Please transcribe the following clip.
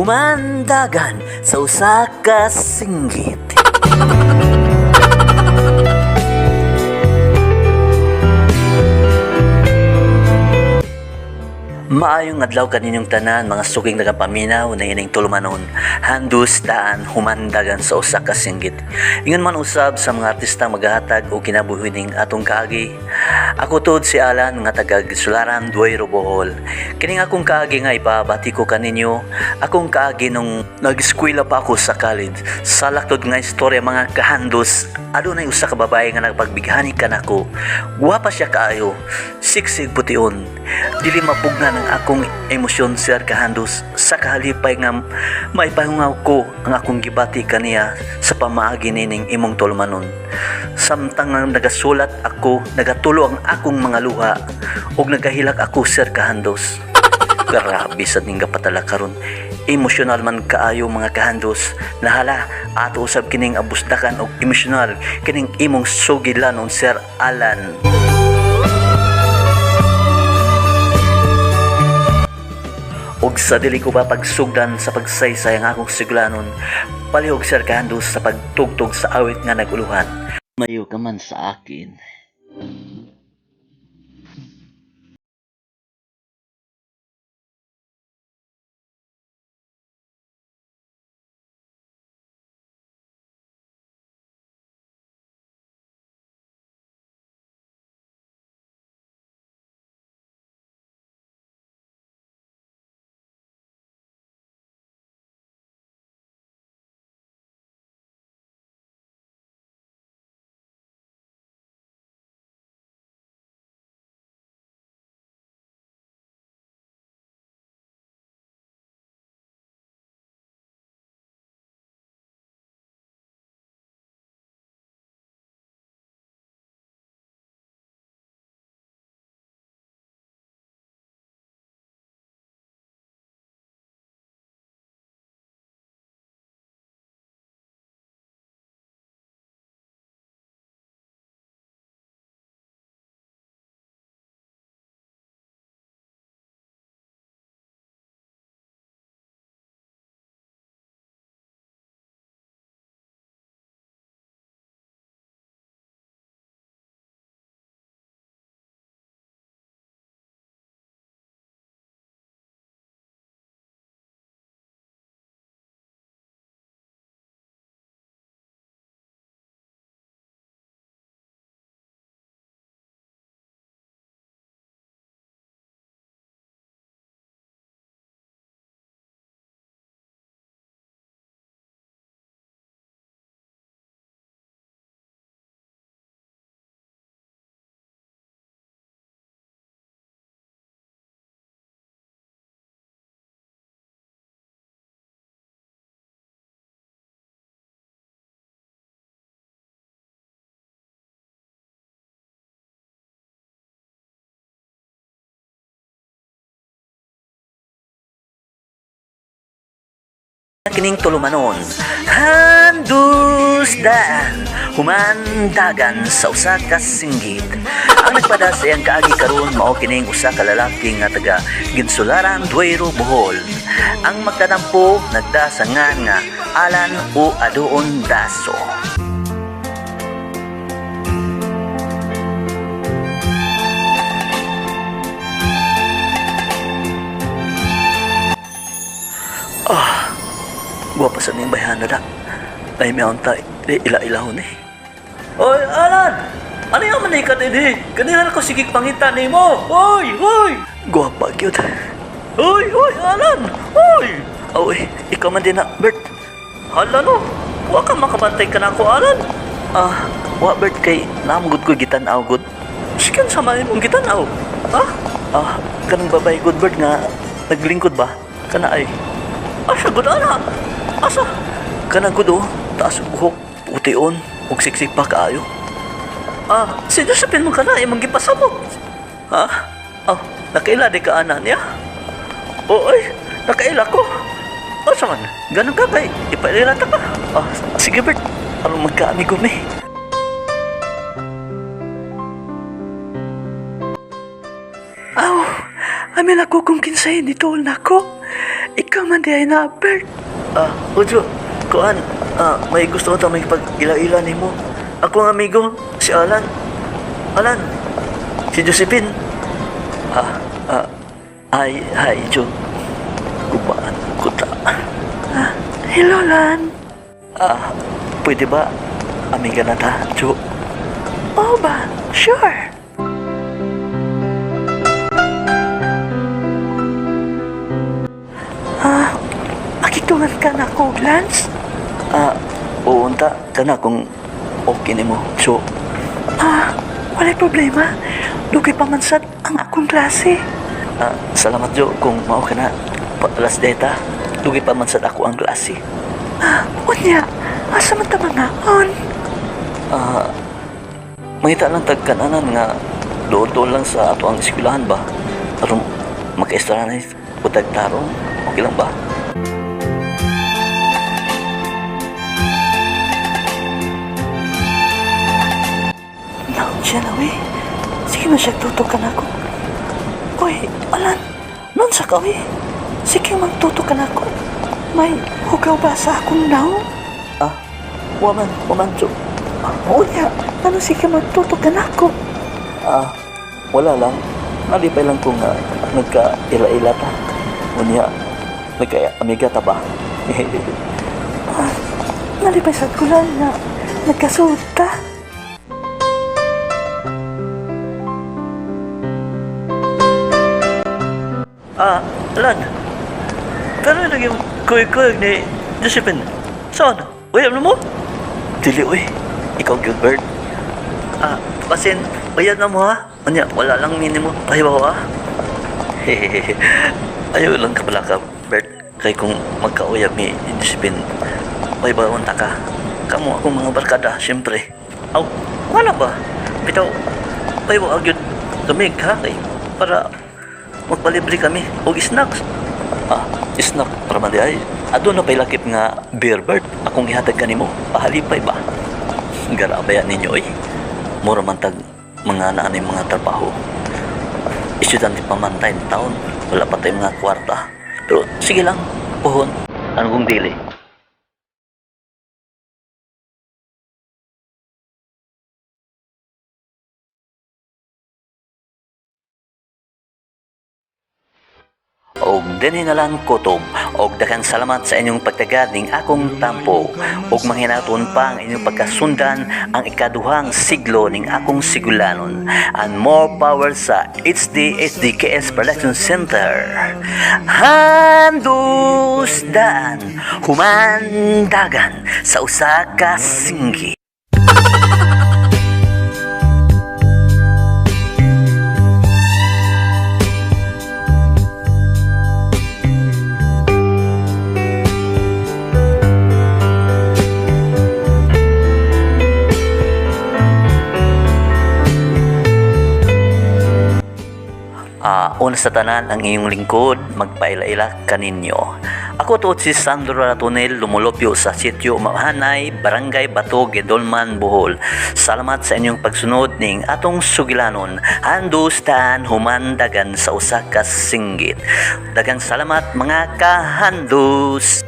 Humandagan sa usa ka singgit. Maayong adlaw kaninyong tanan, mga suking nagapaminaw na ining tulumanon. Handus daan humandagan sa usa ka singgit. Ingon man usab sa mga artista magahatag og kinabuhi ning atong kaagi. Ako tuod si Alan nga taga Sularan, Duero, Bohol. Kining akong kaagi nga ipabati ko kaninyo, akong kaagi nung nag-eskwela pa ako sa college. Sa laktod nga istorya, mga kahandos, adunay usa ka babae nga nagpagbighani kanako. Gwapa siya kaayo, siksig, pution. Dili mapugnan ang akong emosyon, sir kahandos, sa kahalipay nga maipahungaw ko ang akong gibati kaniya sa pamaagi nining imong tulumanon. Samtang nga nagasulat ako, nagatulo ang akong mga luha ug nagahilak ako, sir kahandos. Grabe sa ning patala karon. Emosyonal man kaayo, mga kahandos. Nahala, ato usab kining abusdakan og emosyonal kining imong sugilanon, Sir Alan. Og sa dili ko pa pagsugdan sa pagsaysay ang akong suglanon, palihog, Sir Kahandos, sa pagtugtog sa awit nga naguluhan. Mayo ka man sa akin. Kining tulumanon, handus daan humandagan sa usa ka singgit. Ang nagpada sa iyang kaagi karon mao kining usa ka lalaki nga taga Ginsularan, Duero, Bohol. Ang magtatampo nagda sa ngan nga Alan o Adoon Daso. Ah, guwapa sa ning bayhana da. Ay may unta ila-ilahon eh. Oy, Alan! Ano yung manika din eh? Ganihan ako sige pangita nimo. Oy, oy! Guwapa gyud. Oy, oy, Alan! Oy! Oy, ikaw man din na, Bert. Hala no, wa ka makabantay ka na ako, Alan. Ah, wa, Bert, kay naamgod ko gitan-aw gud. Sikan sa man imong gitan-aw. Ha? Ah, kanang babae gud, Bert, nga naglingkod ba? Kana ay. Asa gud ana? Asa? Kanang gud oh, taas og buhok, pution, ug siksik pa kaayo. Ah, si Josephine mo kana imong gipasabot. Ha? Oh, nakaila di ka ana niya? Oo, ay, nakaila ko. Asa man? Ganun ka kay ipaila ta ka. Ah, sige, Bert, aron magkaamigo mi. Aw, amin ako kung kinsay ni tol nako. Ikaw Ikaw man di ay na, Bert. Ah, Ujo, kuan, may gusto ko may pag-ila-ila nimo. Ako ang amigo, si Alan. Alan, si Josephine. Ah, ah, ay, hi, Jo. Gubaan ko ta. Ah, hello, Lan. Ah, pwede ba amiga na ta, Jo? Oo ba? Sure. Ah, makitungan ka na ko, Lance? Ah, oo unta ka na kung okay nimo, Jo. Ah, walay problema. Dugay pa man sad ang akong klase. Ah, salamat Jo kung mao ka na. Pa, alas deta, dugay pa man sad ako ang klase. Ah, unya, asa man ta mangaon? Ah, mangita lang tag kananan nga dool-dool lang sa ato ang eskwelahan ba? Aron makaistorya na utag tarong, okay lang ba? Naon siya na, we. Sige na siya, tutok ka na ako. Uy, Alan, nun sa ka, we. Sige magtutok ka na ako. May hugaw ba sa akong naong? Ah, waman, waman, Jo. Ah, unya, ano sige magtutok ka na ako? Ah, wala lang. Nalipay lang ko nga nagka-ila-ila ta. Unya, nagka-amiga ta ba? Ah, nalipay sad ko lang na nagkasuot ta. Ah, Alan. Pero naging kuy-kuy ni Josephine. Saan? Uy, ano mo? Dili, uy. Ikaw, Gilbert. Ah, basin, bayad na mo ha. Anya, wala lang minimo. Pahibaw ha. Ayaw lang ka pala ka, Bert. Kay kung magkauyab ni Josephine, pahibawan ta ka. Kamo akong mga barkada, siyempre. Aw, wala ba? Bitaw, pahibaw agyud kami ha kay para magpalibre kami og snacks. Ah, snack para man di ay. Adto na pa'y lakip nga beer, Bert. Akong ihatag kanimo. Pahalipay ba? Garabaya ninyo eh. Mura man tag mga naan mga trabaho. Estudyante pa man tayo taon. Wala pa tayong mga kwarta. Pero sige lang, puhon. Ano kung dili? Og dinhi na lang kutob og daghan salamat sa inyong pagtagad ning akong tampo og manghinaton pa ang inyong pagkasundan ang ikaduhang siglo ning akong sigulanon and more power sa HD HDKS Production Center. Handus daan humandagan sa usa ka singgi. Ah, una sa tanan ang iyong lingkod, magpaila-ila kaninyo. Ako tuod si Sandro Ratonel, lumulupyo sa sitio Mahanay, Barangay Bato, Gedolman, Bohol. Salamat sa inyong pagsunod ning atong sugilanon. Handus tan humandagan sa usa ka singgit. Daghang salamat mga kahandus.